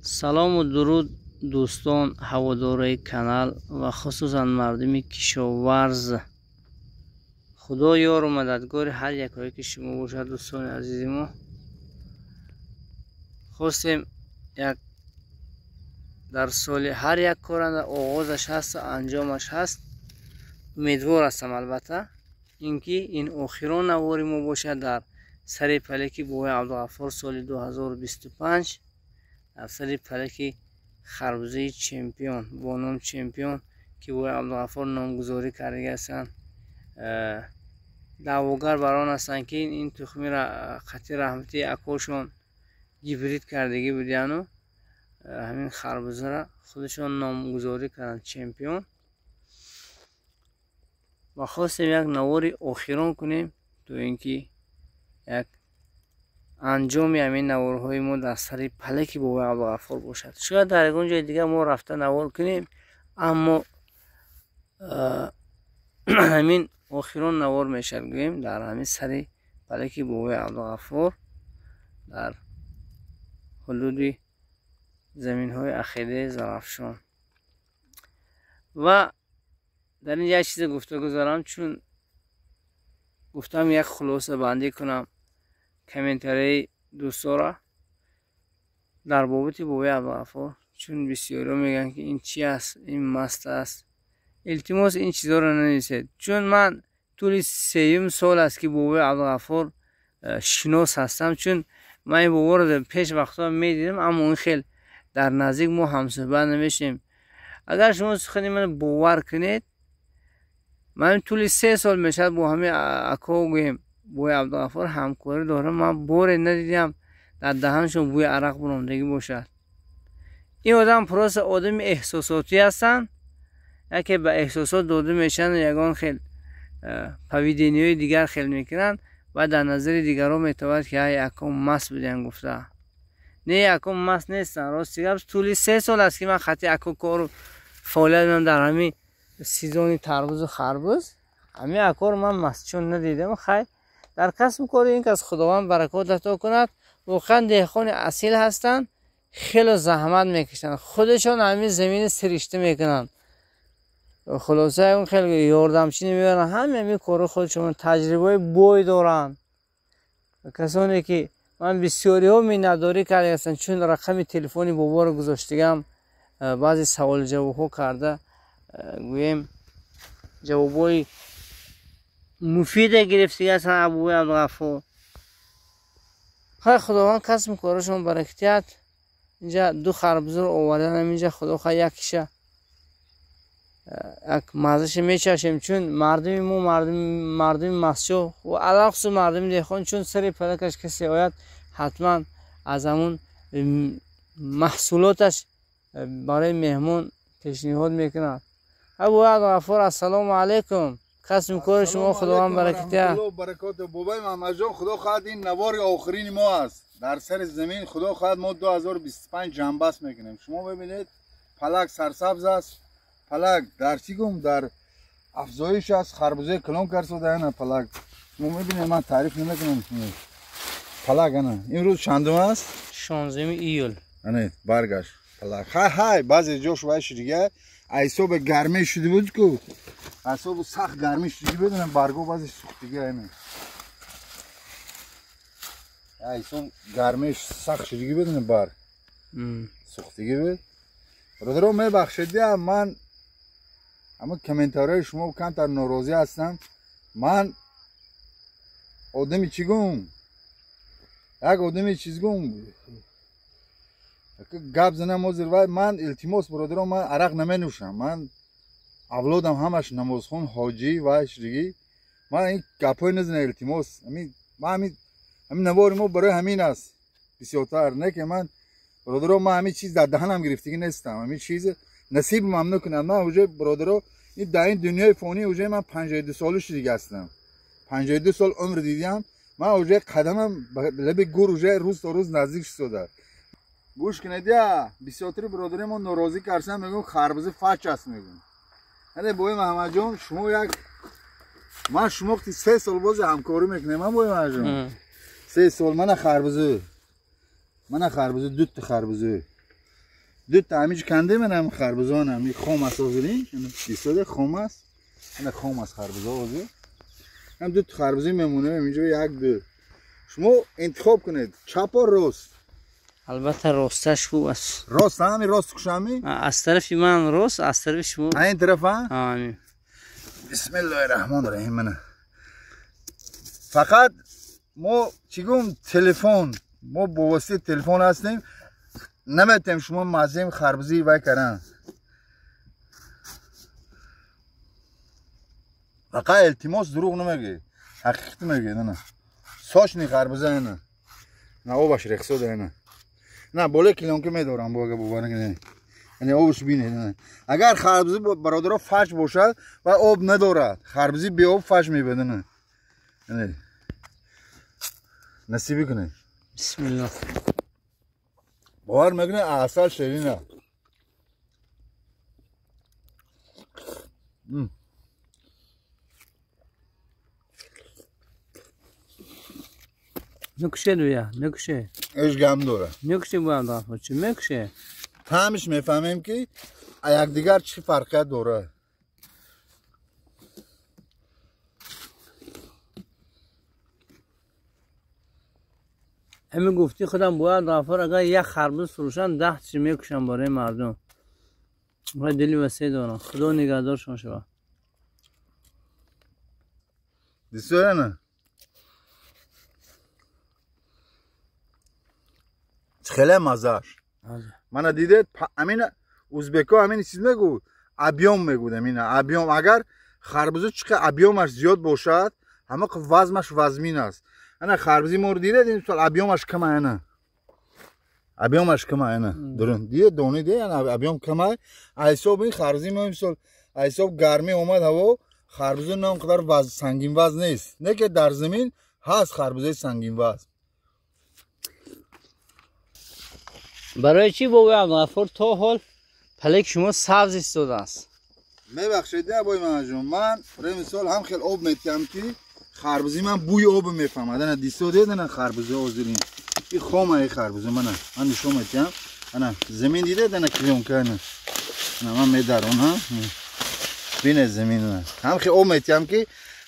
Салому дуруд, дӯстон, ҳаводорои канал ва хусусан мардуми кишоварз. Худо ёру мададгори ҳар якое ки шумо бошад. Дӯстони азизи мо, хостем як дар соли ҳар як коранда оғозаш ҳаст, анҷомаш ҳаст. Умедвор ҳастам, албатта, ин ки ин охирон навори мо бошад дар сари палеки бобои Абдуғаффор соли 2025, дар сари палеки харбузаи чемпион бо ном Чемпион, ки бобои Абдуғаффор номгузорӣ кардаги ҳастанд. Даъвогар бар он ҳастанд, ки ин тухмиро қатъи раҳмати акошон гибрид кардагӣ будияну ҳамин харбузаро худашон номгузорӣ карданд Чемпион. Ва хостем як навори охирон кунем, то ин ки як анҷоми ҳамин наворҳои мо дар сари палеки бобои Абдуғаффор бошад. Шояд дар ягон ҷои дигар мо рафта навор кунем, аммо ҳамин охирон навор мешавад, гӯем, дар ҳамин сари палеки бобои Абдуғаффор, дар ҳудуди заминҳои ақидаи Зарафшон. Ва дар ин як чизе гуфта гузарам, чун гуфтам, як хулосабандӣ кунам комментарияи дӯстора дар бобати бобои Абдуғаффор, чун бисёриҳо мегӯянд, ки ин чи аст, ин маст аст. Илтимос, ин чизҳоро нанависед, чун ман тӯли сеюм сол аст, ки бобои Абдуғаффор шинос ҳастам. Чун ман ин боборо пеш вақтҳо медидам, аммо ин хел дар наздик мо ҳамсӯҳбат намешудем. Агар шумо сухани ман бовар кунед, ман тӯли 3 сол мешавад бо ҳамин ако, гӯем, бобои Абдуғаффор ҳамкорӣ дорам, ман боре надидам, дар даҳаншон бӯи арақ буромдагӣ бошад. Ин одам просто одами эҳсосотӣ ҳастанд, яке ба эҳсосот дода мешаванд, ягон хел поведение ҳои дигар хел мекунанд ва дар назари дигарон метавонад, ки ай, ако маст будем гуфта. Не, ако маст нестанд. Рости гап, тӯли 3 сол аст, ки ман хати ако кору фаъолият мекунам дар ҳамин сезони тарбузу харбуз, ҳамин акоро ман мастчон надидам. Хай, дар касбу кори ин кас Худованд баракот ато кунад. Воқеан деҳқони асил ҳастанд, хело заҳмат мекашанд, худашон ҳамин замини сиришта мекунанд. Хулоса, он хеле ёрдамчӣ намебаранд, ҳами ҳамин корро худашон, таҷрибаи бой доранд. Касоне ки ман бисёриҳо миннатдорӣ карда ҳастанд, чун рақами телефони боборо гузоштагам, баъзе саволу ҷавобҳо карда, гӯем, ҷавобҳои муфиде гирифтага ҳастанд аз бобои Абдуғаффор. Хай, Худованд касбу корашон баракатият. Инҷа ду харбузаро овардан, инҷа, худо хоҳ, якиша як маззаша мечашем, чун мардуми мо, мардуми мастчоҳ ва алалхусус мардуми деҳқон, чун сари палакаш касе ояд, ҳатман аз ҳамун маҳсулоташ барои меҳмон пешниҳод мекунад. Абу Абдуғаффор, ассалому алайкум! Касбу кори шумо Худованд баракатият. Баракот, бобои Маҳмадҷон. Худо хоҳад, ин навори охирини мо аст дар сари замин. Худо хоҳад, мо 2025 ҷамъбаст мекунем. Шумо бибинед, палак сарсабз аст, палак дар чӣ гум, дар афзоиш аст, харбузаи калон карсода. Ана палак, шумо мебинед, ман таъриф намекунам. Палак ана, имрӯз чандум аст? 16 июл. Ана баргаш, палак. Хай, ҳай, баъзе ҷош вай шудига, ҳисоби гармӣ шуда буд ку, ҳисоби сахт гармӣ шудиги, бидонам, барго баъзе сӯхтиги, ана ҳисоб гармиш сахт шудиги, бидонам, барг сӯхтиги буд. Бародаро, мебахшед, ман ҳама комментарияи шумо камтар норозӣ ҳастам. Ман одами чӣ гум, як одами чиз гум, гап занам ҳозир вай. Ман, илтимос, бародаро, ман арақ наменӯшам. Ман авлодам ҳамаш намозхон, ҳоҷӣ вай шудигӣ. Ман ин гапҳои назанам, илтимос. Ман ҳамин навори мо барои ҳамин аст бисёртар, не ки ман, бародаро, ман ҳамин чиз дар даҳанам гирифтагӣ нестам. Ҳамин чиз насибам накунад. Ман уже, бародаро, ин дар ин дунёи фонӣ уже ман 52 сола шудига ҳастам, 52 сол умр дидам. Ман уже қадамам лаби гур уже рӯз то рӯз наздик шуда. Гӯш кунед, я бисёртари бародари мо норозӣ карсан, мегӯм, харбуза фач аст, мегӯм. Ане, бои Маҳамадҷон, шумо як ман шумо 3 сол бози ҳамкорӣ мекунем. Ман, бои Маҳамадҷон, 3 сол. Мана харбуза, мана харбуза, дута харбуза. دو تا همیج کنده منم خربزان همی خام است آزرین ایستاده خام است نه خام است خربزه آزر هم دو تا خربزه میمونه اینجا یک دو شما انتخاب کنید چپ و راست البته راستش خوب است راست همی راست کشمی از طرف من راست از طرف شما این طرف ها آمین بسم الله الرحمن الرحیم من فقط ما چیگم تلفن ما با واسطه تلفن هستیم نمیتونیم شما مزیم خربزی وای کردن فقط التماس دروغ نمیگه حقیقت میگه نه ساشنی خربزه نه نه آبش رخصه نه نه بالای کلانکه میدارم با اگه باور نکنی یعنی آبش بینه نه اگر خربزه برادرها فش باشد و آب ندارد خربزه بی آب فش میبده نه یعنی نصیبی کنه بسم الله باور میکنه عسل شیرینه میکشه دویا میکشه اش گم داره میکشه با هم چه میکشه طعمش میفهمیم که یک دیگر چه فرقیت داره همین گفتی خودم باید غفار اگر یک خربوز فروشن 10 چی میکشن برای مردم من دلی وسیع دارم خدا نگهدارشون شود دیسوره نه خیلی مزهش من دیده امین ازبکا همین چیز میگو ابیام میگو امین ابیام اگر خربوزه چقدر ابیامش زیاد باشد همه وزنش وزمین است انا خربزی مور دیده این سال ابیامش کمه انا ابیامش کمه انا درون دیده دونه دیده انا ابیام کمه حساب این خربزی ما امسال حساب گرمی اومد هوا خربزه نه اونقدر وزن سنگین وزن نیست نه که در زمین هست خربزه سنگین وزن برای چی بابا عبدالغفور تا حال پلک شما سبز ایستاده است میبخشید نه بای من جون من برای مثال هم خیلی آب میتیم که خربزی من بوی آب میفهمد نه دیسو دیده نه خربزه آزرین این خامه این خربزه منه من نشون میتیم نه زمین دیده نه کلیون نه نه من میدارم ها بینه زمین نه هم خیلی آب میتیم که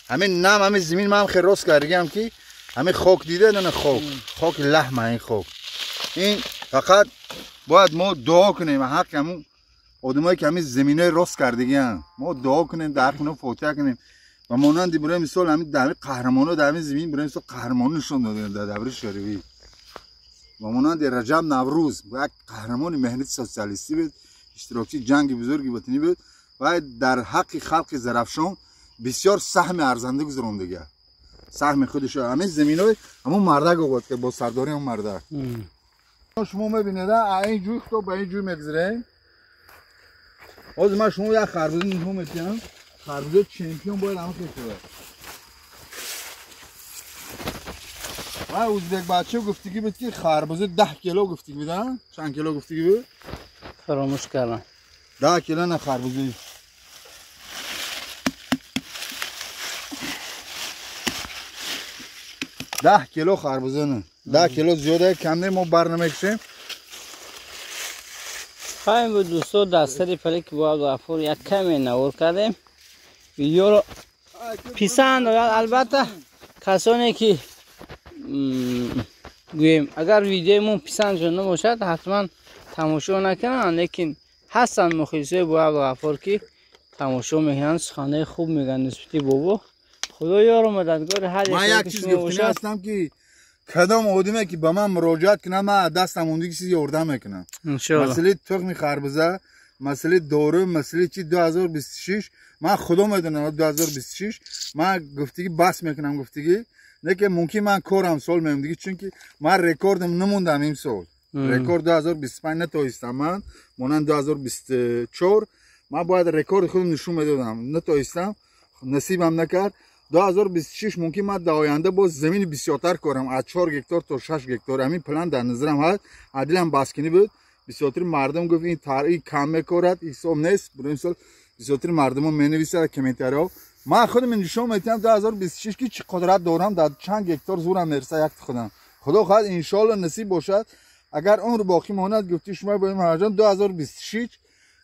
همین نم همین زمین من هم خیلی راست کردیم که همین خاک دیده نه خاک خاک لحمه این خاک این فقط باید ما دعا کنیم حق همون آدمایی که همین زمینای راست کردگی ما دعا کنیم در حق فاتحه کنیم و مانند برای مثال همین در قهرمانا در همین زمین برای مثال قهرمان نشون دادن در دوره شوروی و مانند رجب نوروز یک قهرمان مهنت سوسیالیستی بود اشتراکی جنگ بزرگی وطنی بود و در حق خلق زرافشان بسیار سهم ارزنده گذراند دیگه سهم خودش همین زمینای همون مردک آورد که با سرداری هم مردک شما میبینید این جوی تو به این جوی میگذره باز من شما یک خربوزه نشون میدم خربوزه چمپیون باید همه خیلی شده و ازبک بچه گفتگی بود که خربوزه 10 کیلو گفتگی بودن چند کیلو گفتگی بود؟ فراموش کردم 10 کیلو نه خربوزه 10 کیلو خربوزه نه 10 کیلو زیاده کم نه ما برنامه کشیم خواهیم بود دوستا در سر پلک با عبدالغفور یک کمی نور کردیم ویدیو رو پسند آید البته کسانی که گوییم اگر ویدیومون پسندشون نباشد حتما تماشا نکنن لیکن هستن مخلصای با عبدالغفور که تماشا میکنن سخنه خوب میگن نسبتی بابا خدا یار و مددگار هر من یک چیز گفتنی هستم که کدام آدمه که به من مراجعت کنه من دستم اون دیگه چیزی یاردم میکنم مسئله تخم خربزه مسئله دارو مسئله چی 2026 من خدا میدونم 2026 من گفتگی بس میکنم گفتگی نه که ممکن من کارم سال میم دیگه چون که من رکوردم نموندم این سال رکورد 2025 نتایستم من مانند 2024 من باید رکورد خودم نشون میدادم نتایستم نصیبم نکرد 2026 ممکن من در آینده باز زمین بسیارتر کارم از 4 هکتار تا 6 هکتار همین پلان در نظرم هست عدلم بسکنی بود بسیارتر مردم گفت این طرحی کم میکارد حساب نیست برای مثال بسیارتر مردم ها مینویسند کامنت‌ها من خودم نشون میدم 2026 که چه قدرت دارم در چند هکتار زورم میرسه یک خودم خدا خواهد ان شاء الله نصیب باشد Агар умр боқӣ монад, гуфти шумо бо Муҳаммадҷон, 2026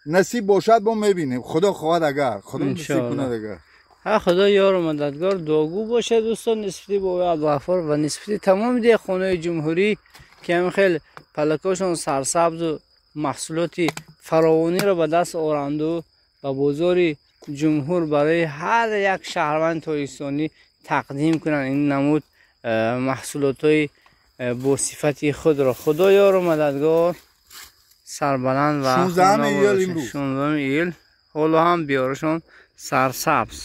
насиб бошад, бо мебинем. Худо хоҳад, агар Худо насиб кунад агар. Ҳа, Худо ёру мададгор, дуогӯ бошад, дӯстон, нисбати бобои Абдуғаффор ва нисбати тамоми деҳқонои ҷумҳурӣ, ки ҳамин хел палакошон сарсабзу маҳсулоти фаровониро ба даст оранду ба бозори ҷумҳур барои ҳар як шаҳрванди тоҷикистонӣ тақдим кунанд ин намуд маҳсулотҳои бо сифати худро. Худо ёру мададгор, сарбаланд ва 16 июл ҳоло ҳам биёрашон сарсабз.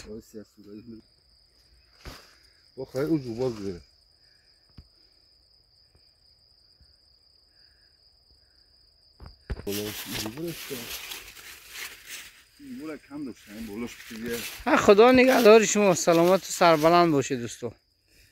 Худо нигаҳдори шумо, саломату сарбаланд бошед, дӯсто.